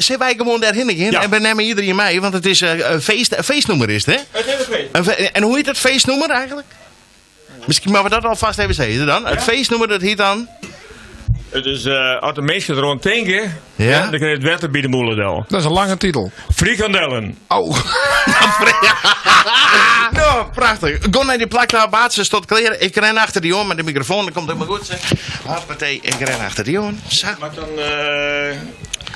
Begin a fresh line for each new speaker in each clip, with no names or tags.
Zullen wij gewoon daarheen gaan?
Ja.
En we nemen iedereen mee, want het is een feest, een feestnummer is het, hè?
Het is een feest.
En hoe heet het feestnummer eigenlijk? Misschien mogen we dat alvast even zeggen dan. Het feestnummer dat heet dan...
Het is, als de mensen er rond denken,
Ja?
ja, dan krijg je het wetter bij de moelendel.
Dat is een lange titel.
Frikandellen.
Oh,
Nou, prachtig. Go naar die plak daar, baat tot kleren. Ik ren achter die jongen met de microfoon, dat komt helemaal goed. Zeg. Hoppatee, ik ren achter die jongen. Zo.
Maar dan,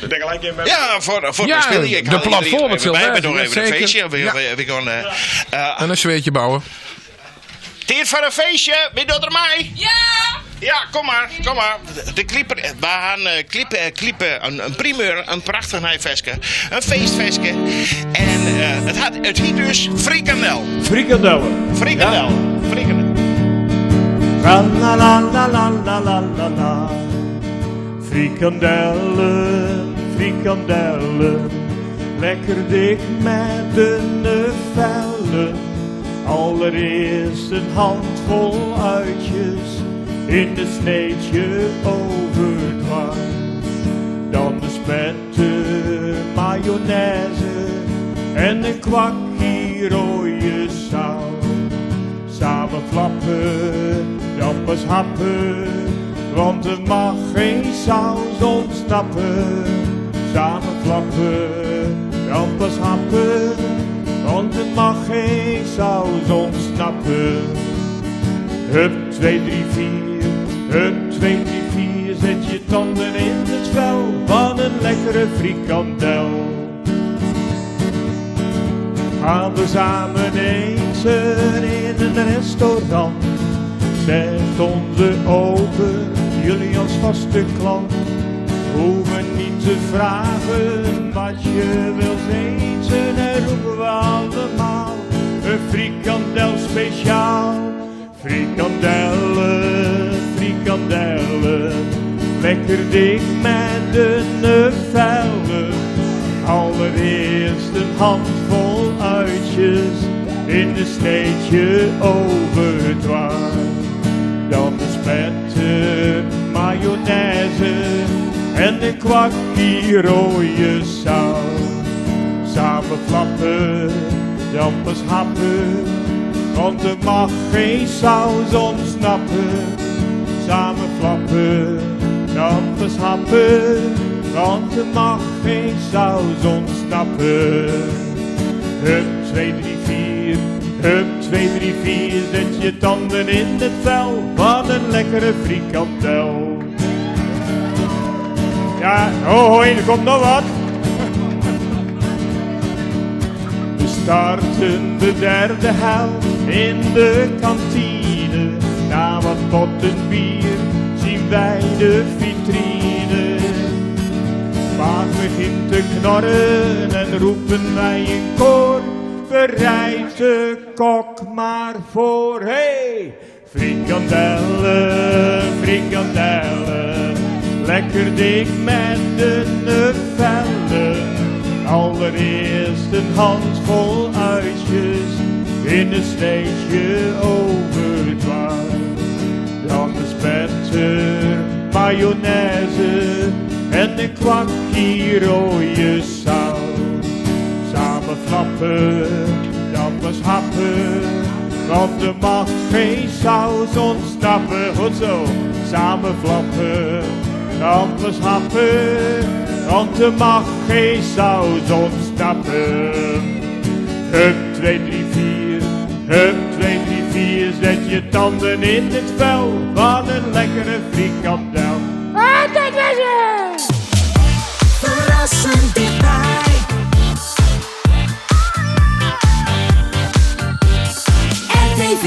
ik denk gelijk in met...
Ja, voor
Ja,
de spelen. Ik
de
haal
platform,
iedereen
het zal
even bij. We
wezen,
doen
ja,
even een
zeker.
feestje. We,
Ja.
we gaan,
en een zweetje bouwen.
Tijd voor een feestje. Wie doet er mij?
Ja!
Ja, kom maar, kom maar. De klieper, we gaan kliepen, een primeur, een prachtig nijveske, een feestveske. En het heet dus frikandel.
Frikandellen.
Frikandel. Frikandel.
La la la la la la la la la. Frikandellen, frikandellen. Lekker dik met dunne vellen. Allereerst een handvol uitjes in de sneetje overdwars. Dan de spetten, mayonaise en een kwakkie rode saus. Samen flappen, dan pas happen, want er mag geen saus ontsnappen. Samen flappen, dan pas happen, want er mag geen saus ontsnappen. Hup, 2, 3, 4, hup, 2, 3, 4, zet je tanden in het vel van een lekkere frikandel. Gaan we samen eten in een restaurant, zegt onze ober, jullie als vaste klant. Hoeven niet te vragen wat je wilt eten en roepen we allemaal een frikandel speciaal. Frikandellen, frikandellen, lekker dik met dunne vellen. Allereerst een handvol uitjes in de sneetje overdwars. Dan de spetten, mayonaise en een kwakkie rode saus. Samen flappen, dan pas happen, want er mag geen saus ontsnappen. Samen flappen, dan pas happen, want er mag geen saus ontsnappen. Hup, 2, 3, 4, hup, 2, 3, 4, zet je tanden in het vel van een lekkere frikandel. Ja, oh, hoi, er komt nog wat. We starten de derde helft in de kantine. Na wat potten bier zien wij de vitrine. Vaak begint te knorren en roepen wij in koor. Bereid de kok maar voor, hey! Frikandellen, frikandellen, lekker dik met dunne vellen. Allereerst een handvol uitjes in een sneetje overdwars. Dan de spetter, mayonaise en een kwakkie rode saus. Samen flappen, dan pas happen, want er mag geen saus ontsnappen. Goed zo, samen flappen, dan pas happen, want er mag geen saus ontsnappen. Hup, 2, 3, 4, hup, 2, 3, 4, zet je tanden in het vel van een lekkere frikandel.
En dat was het!
Verrassend dichtbij. RTV